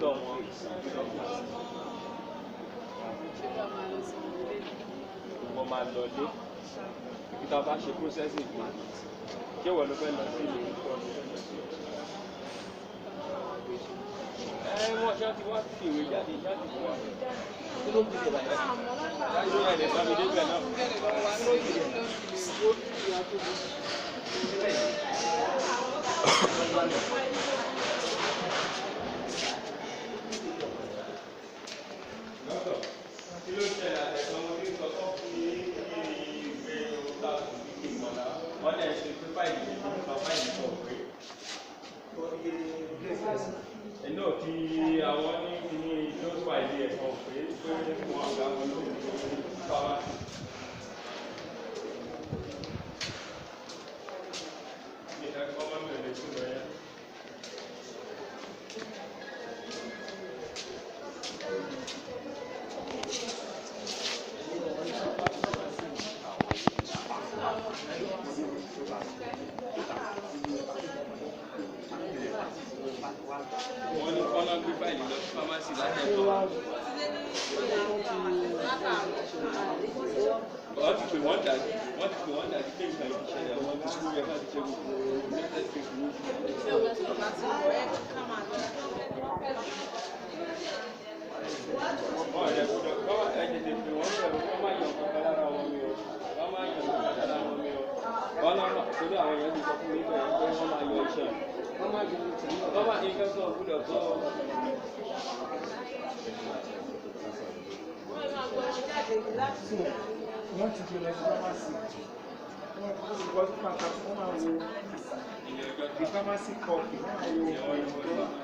Lọ́dọ̀ wọn. Wọ́n máa lọ lé. Ibi tá a bá ṣe processing dé. Ṣé ìwọ ló fẹ́ lọ sí ìlú ìkọ́ ló fẹ́ lọ sí? Ẹ wọ́n ṣá ti wá sí ìwé jáde jáde fún wa. Kí ló ń bìrì báyìí? Ṣé ẹ lè bá mi débẹ̀ náà? Kí ló ṣẹlẹ̀ àtẹ̀sán mo ní sọ fún mi ní ìwé ọ̀tá ìmọ̀lá. Wọ́n dẹ̀ ṣe pé fáìlì mi ní sọ fáìlì sọ pé. Ẹ̀nà tí àwọn ní kíní tó fáìlì ẹ̀ kan pé pé wọ́n àgbà wọn ló ń lò ní fáwásì. Ìdájọ́ máa ń bẹ̀rẹ̀ sí lọ yẹn. Wọ́n ní kọ́nà gbé fáìlì lọ sí fámásì látẹ̀kọ́. Wọ́n ti pè wọ́n dàjú, wọ́n ti pè wọ́n dàjú pé nǹkan yìí ṣẹlẹ̀, wọ́n ti kú yẹ ká ti ṣe gbogbo united states ní. Wọ́n rẹ̀ gbọ́dọ̀ kọ́ ẹ tètè pè wọ́n bẹ̀rù kọ́ má yọ kankan lára wọn mi o, kọ́ má yọ kankan lára wọn mi o. Wọ́n náà torí àwọn èèyàn ti sọ fún mi bẹ́ẹ̀ pé wọ́n máa yọ iṣẹ́. Wọ́n máa bìrì tì í. Wọ́n máa nǹkan kan ò gbọ́dọ̀ bọ́ ọ. Wọ́n ti gbé lọ sí pharmacy. Wọ́n ti wọ́n máa wo Ilé ẹjọ́ the pharmacy copy. Wọ́n máa wo